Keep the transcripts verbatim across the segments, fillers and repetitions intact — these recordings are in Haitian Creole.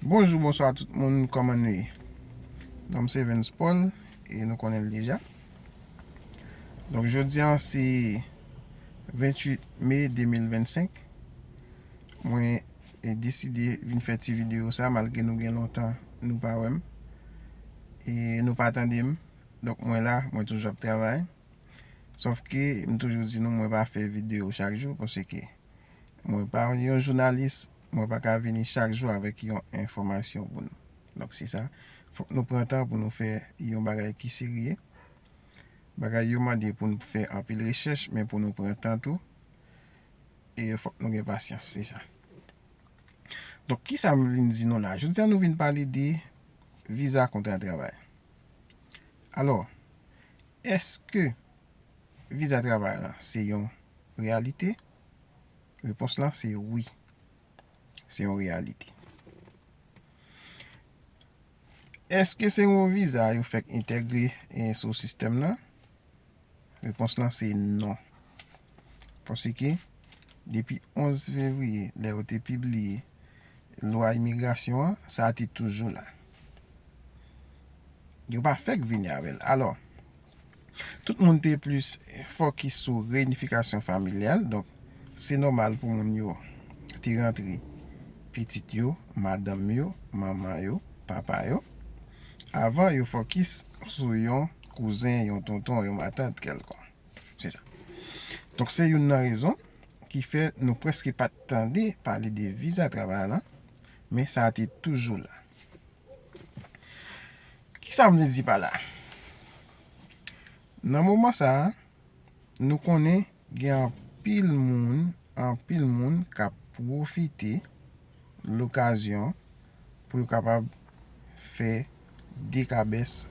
Bonjou, bonswa tout moun, kòman nou ye? Non m se Evens Paul, e nou konnen l deja. Donk, jodi a se venntuit me de mil vennsenk. Mwen, e, deside vin fè ti videyo sa, malgre nou gen lontan nou pa wè m. E nou pa tande m. Donk, mwen la, mwen toujou ap travay. Sòf ke m toujou di nou, mwen pa fè videyo chak jou, paske mwen pa yon jounalis, mwen pa ka vini chak jou avèk yon enfòmasyon pou nou. Donk, se sa, fòk nou pran tan pou nou fè yon bagay ki serye. Bagay yo mande pou nou fè anpil rechèch, men pou nou pran tan tou. E fòk nou gen pasyans, se sa. Donk, kisa m vin di nou la? Jodi a, nou vin pale de viza kontra travay. Alò, èske viza travay la se yon reyalite? Repons lan se wi. Se yon reyalite. Èske se yon viza yo fèk entegre, eh, sou sistèm nan? Repons lan se non. Paske depi onz fevriye, lè yo te pibliye lwa imigrasyon an, sa te toujou la. Yo pa fèk vini avè l. Alò, tout moun te plis fokis sou reyinifikasyon familyal, donk se nòmal pou moun yo te rantre pitit yo, madanm yo, manman yo, papa yo, avan yo fokis sou yon kouzen, yon tonton, yon matant kèlkonk. Se sa. Donk, se youn nan rezon ki fè nou prèske pa t tande pale de viza travay la, men sa te toujou la. Kisa m vle di pa la? Nan moman sa a, nou konnen gen anpil moun, anpil moun k ap pwofite lokazyon pou yo kapab fè dekabès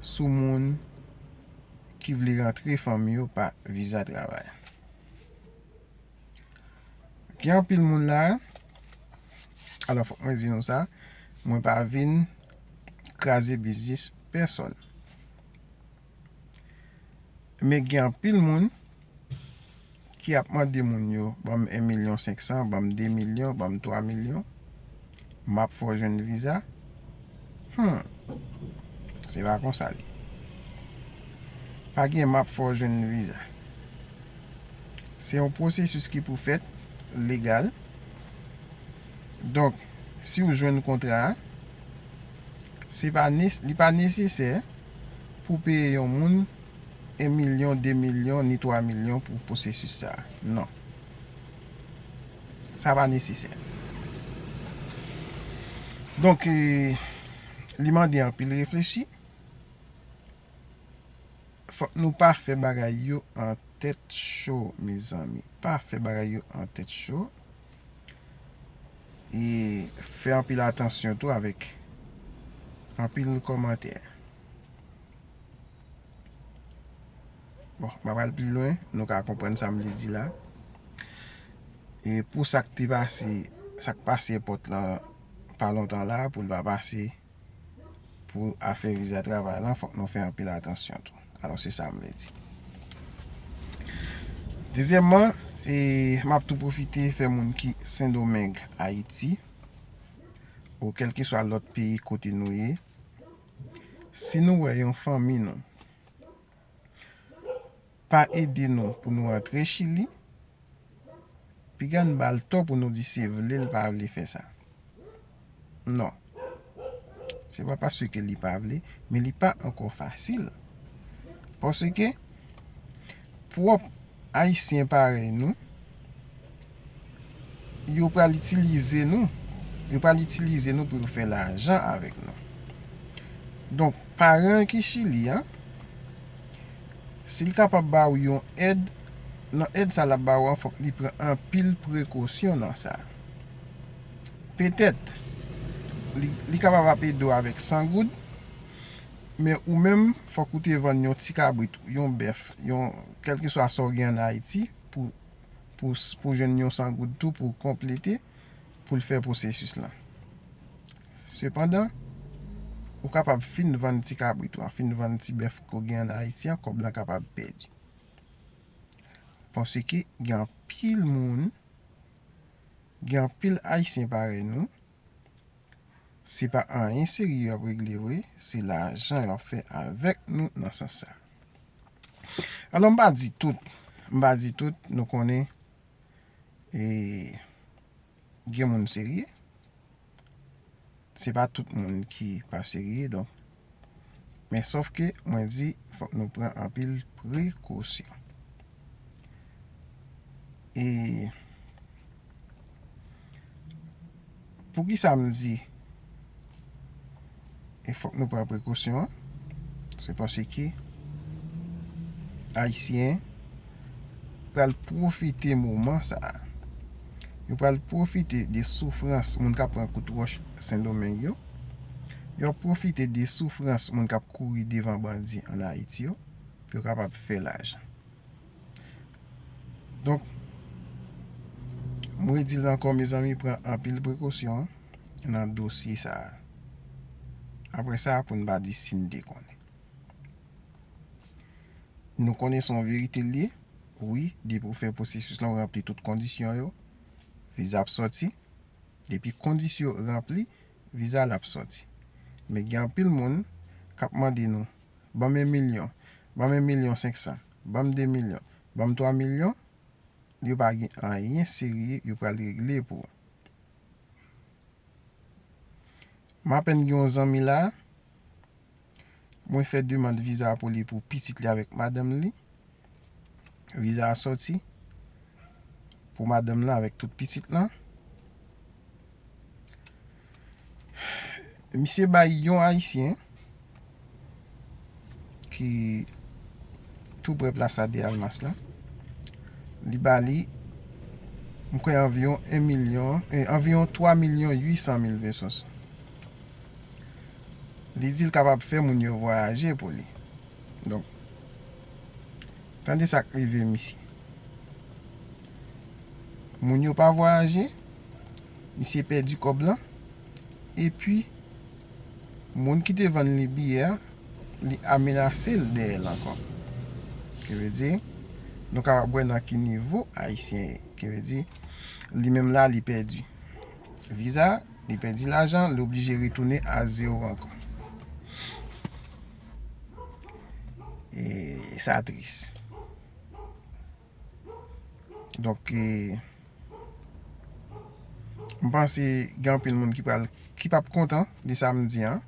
sou moun ki vle rantre fanmi yo pa viza travay. Gen anpil moun la, alò, fòk mwen di nou sa, mwen pa vin kraze biznis pèsonn. Men gen anpil moun ki ap mande moun yo, "Ban m en milyon senk san, ban m de milyon, ban m twa milyon, m ap fè w jwenn viza." Hmm. Se pa konsa l ye. Pa gen "m ap fè w jwenn viza". Se yon pwosesis ki pou fèt legal. Donk, si w jwenn kontra a, se pa nes-, li pa nesesè pou peye yon moun en milyon, de milyon, ni twa milyon pou pwosesis sa a. Non. Sa pa nesesè. Donk, eh, li mande anpil reflechi. Fòk nou pa fè bagay yo an tèt cho, mezanmi. Pa fè bagay yo an tèt cho. E fè anpil atansyon tou avèk anpil kòmantè. Bon, m ap al pi lwen, nou ka konprann sa m vle di la. E pou sa k te pase, sa k pase èpòt lan pa lontan la, pou l pa pase, pou afè viza travay lan, fòk nou fè anpil atansyon tou. Alò, se sa m vle di. Dezyèmman, e, m ap tou pwofite fè moun ki Sendomeng, Ayiti, ou kèlkeswa lòt peyi kote nou ye, si nou wè yon fanmi nou pa ede nou pou nou rantre Chili, piga n ba l tò pou nou di se vle l pa vle fè sa. Non. Se pa paske li pa vle, men li pa ankò fasil. Paske pwòp Ayisyen parèy nou, yo pral itilize nou. Yo pral itilize nou pou yo fè lajan avèk nou. Donk, paran ki Chili a, si l kapab ba w yon èd, nan èd sa l ap ba w an, fòk li pran anpil prekosyon nan sa. Petèt, li, li kapab ap ede w avèk san goud, men ou menm, fòk ou te vann yon ti kabrit, yon bèf, yon, kèlkeswa sa w gen ann Ayiti, pou, pou, pou jwenn yon san goud tou pou konplete, pou l fè pwosesis lan. Sepandan, ou kapab fin vann ti kabrit ou an, fin vann ti bèf ke w gen ann Ayiti an, kòb lan kapab pèdi. Paske gen anpil moun, gen anpil Ayisyen parèy nou, Se pa anyen serye y ap regle vre, se lajan y ap fè avèk nou nan sans sa. Alò, m pa di tout, m pa di tout, nou konnen, e, gen moun serye. Se pa tout moun ki pa serye, donk. Men sòf ke mwen di, fòk nou pran anpil prekosyon. E poukisa m di, e fòk nou pran prekosyon an? Se paske Ayisyen pral pwofite moman sa a. Yo pral pwofite de soufrans moun k ap pran kout wòch Sendomeng yo. Yo ap pwofite de soufrans moun k ap kouri devan bandi ann Ayiti yo, pou yo kapab fè lajan. Donk, m redi l ankò, mezanmi, pran anpil prekosyon nan dosye sa a. Apre sa, pou n pa di si n te konnen. Nou konnen se yon verite l ye. Wi, depi w fè pwosesis lan, w ranpli tout kondisyon yo, viza ap sòti. Depi kondisyon yo ranpli, viza la ap sòti. Men gen anpil moun k ap mande nou, ban m en milyon, ban m en milyon senksan, ban m de milyon, ban m twa milyon, yo pa gen anyen serye yo pral regle pou ou. M apèn gen yon zanmi la, mwen fè demann viza pou li, pou pitit li avèk madanm li. Viza a sòti pou madanm lan avèk tout pitit lan. Misye bay yon Ayisyen ki tou prè Plaza de Armas la. Li ba li, m kwè, anviwon en milyon, eh, anviwon twa milyon uit san mil pesos. Li di l kapab fè moun yo vwayaje pou li. Donk, tande sa k rive misye. Moun yo pa vwayaje, misye pèdi kòb lan, epi moun ki te vann li biyè a, li amenase l dèyè l ankò. Ki vle di, nou kapab wè nan ki nivo Ayisyen ye. Ki vle di, li menm la, li pèdi viza, li pèdi lajan, li oblije retounen a zewo ankò. E sa tris. Donk, e, m panse gen anpil moun ki pral, ki p ap kontan de sa m di an.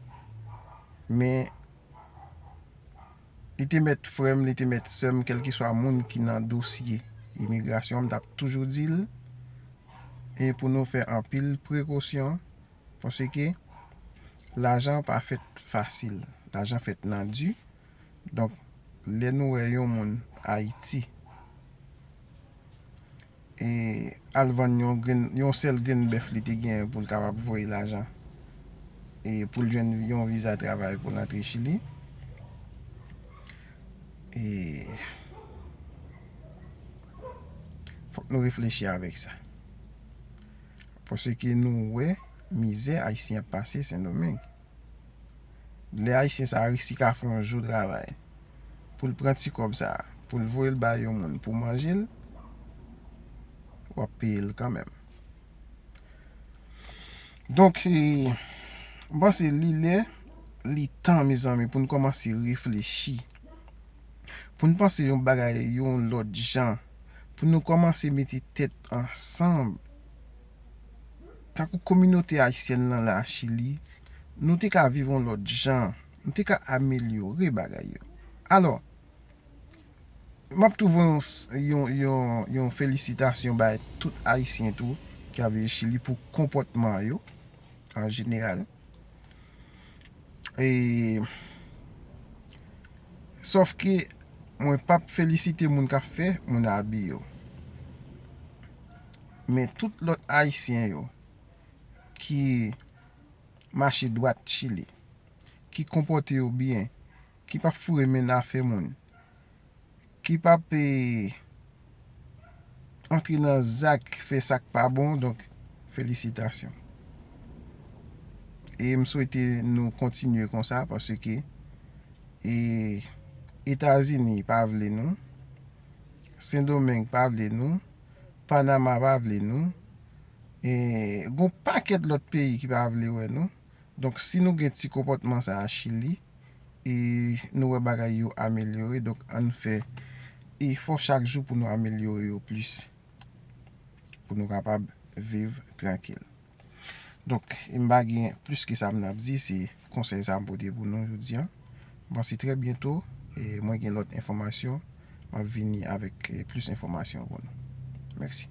Men, li te mèt frè m, li te mèt sè m, kèlkeswa moun ki nan dosye imigrasyon, m t ap toujou di l, e pou nou fè anpil prekosyon, paske lajan pa fèt fasil, lajan fèt nan di. Donk, lè nou wè yon moun Ayiti, e al vann yon grenn, yon sèl grenn bèf li te genyen pou l kapab voye lajan, e pou l jwenn yon viza travay pou l antre Chili. E fòk nou reflechi avèk sa. Paske nou wè mizè Ayisyen ap pase Sendomeng. Lè Ayisyen sa a resi ka fè yon jou travay pou l pran ti kòb sa a, pou l voye l bay yon moun pou manje l, w ap peye l kanmenm. Donk, e, m panse li lè, li tan, mezanmi, pou n kòmanse reflechi. Pou n panse yon bagay yon lòt jan. Pou nou kòmanse mete tèt ansanm. Tankou kominote ayisyèn lan la, Chili, nou te ka viv yon lòt jan. Nou te ka amelyore bagay yo. Alò, m ap tou voye yon, yon, yon, yon felisitasyon bay tout Ayisyen tou ki ap viv Chili pou konpòtman yo, an jeneral. E, sòf ke mwen p ap felisite moun k ap fè moun abi yo. Men tout lòt Ayisyen yo ki mache dwat Chili, ki konpòte yo byen, ki p ap foure men nan afè moun, ki p ap, e, antre nan zak, fè sa k pa bon, donk, felisitasyon. E m swete nou kontinye konsa, paske, e, Etazini pa vle nou, Sendomeng pa vle nou, Panama pa vle nou, e, gon pakèt lòt peyi ki pa vle wè nou. Donk, si nou gen ti konpòtman sa a Chili, e nou wè bagay yo amelyore, donk ann fè efò chak jou pou nou amelyore yo plis, pou nou kapab viv trankil. Donk, m pa gen plis ke sa m ap di, se konsèy sa m pote pou nou jodi a. M panse trè byento, e mwen gen lòt enfòmasyon, m ap vini avèk, e, plis enfòmasyon pou nou. Mèsi.